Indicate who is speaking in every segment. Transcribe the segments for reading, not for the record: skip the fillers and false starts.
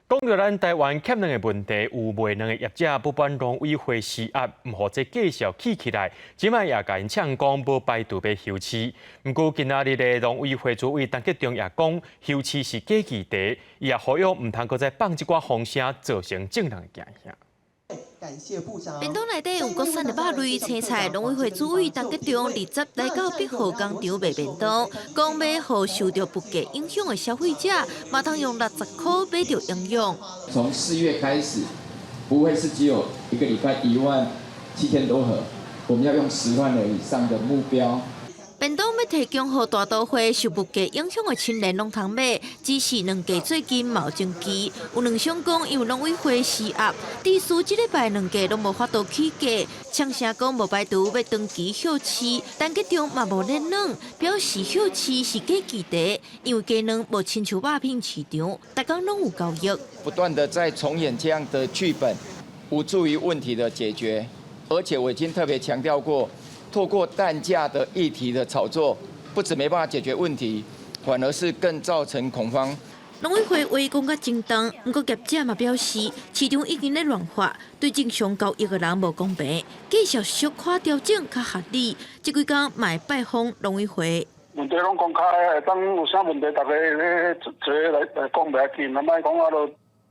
Speaker 1: 講著咱台灣欠卵的問題，有賣卵的業者不滿農委會施壓，毋予這價數起起來，這擺也共𪜶嗆講無排除欲休市。毋過今仔日的農委會主委陳吉仲也講，休市是假議題，伊也呼籲毋通閣再放這寡風聲，造成眾人的驚嚇。
Speaker 2: 便當內底有國產的肉類青菜，農委會主委陳吉仲20來到百貨工場賣便當，講欲予受著物價影響的消費者，嘛通用60箍買著營養。
Speaker 3: 從4月開始，不會是只有一個禮拜1.7萬多盒，我們要用10萬盒以上的目標。
Speaker 2: 便當欲提供予大都會受物價影響的青年攏通買，只是卵價最近嘛有增起。有卵商講，因為農委會施壓，致使這禮拜卵價攏無法度起價，嗆聲講無排除欲長期休市，陳吉仲嘛無咧軟，表示休市是假議題，因為雞卵無親像肉品市場，逐工攏有交易。
Speaker 3: 不斷的在重演這樣的劇本，無助於問題的解決，而且我已經特別強調過。透過蛋價的議題的炒作，不止沒辦法解決問題，反而是更造成恐慌。
Speaker 2: 農委會話講較正當，毋過業者嘛表示，市場已經咧亂化，對正常交易的人無公平，繼續小可調整較合理。這幾工嘛會拜訪農委會。
Speaker 4: 問題攏公開，會當有啥問題，大家咧坐來來講袂要緊，啊，莫講啊，都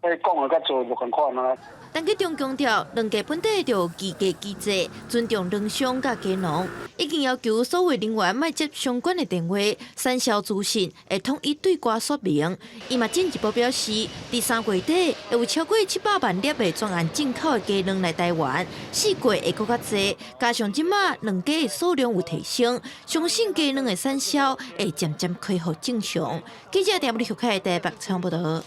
Speaker 4: 講的佮做無仝款啊。
Speaker 2: 陳吉仲強調，卵價本底就有議價機制，尊重卵商佮雞農，已經要求所有人員莫接相關的電話，產銷資訊會統一對外說明。伊嘛進一步表示，佇3月底會有超過700萬粒的專案進口的雞卵來台灣，4月會閣較濟，加上這馬卵雞的數量有提升，相信雞卵的產銷會漸漸恢復正常。記者鄭立學開台北採訪報導。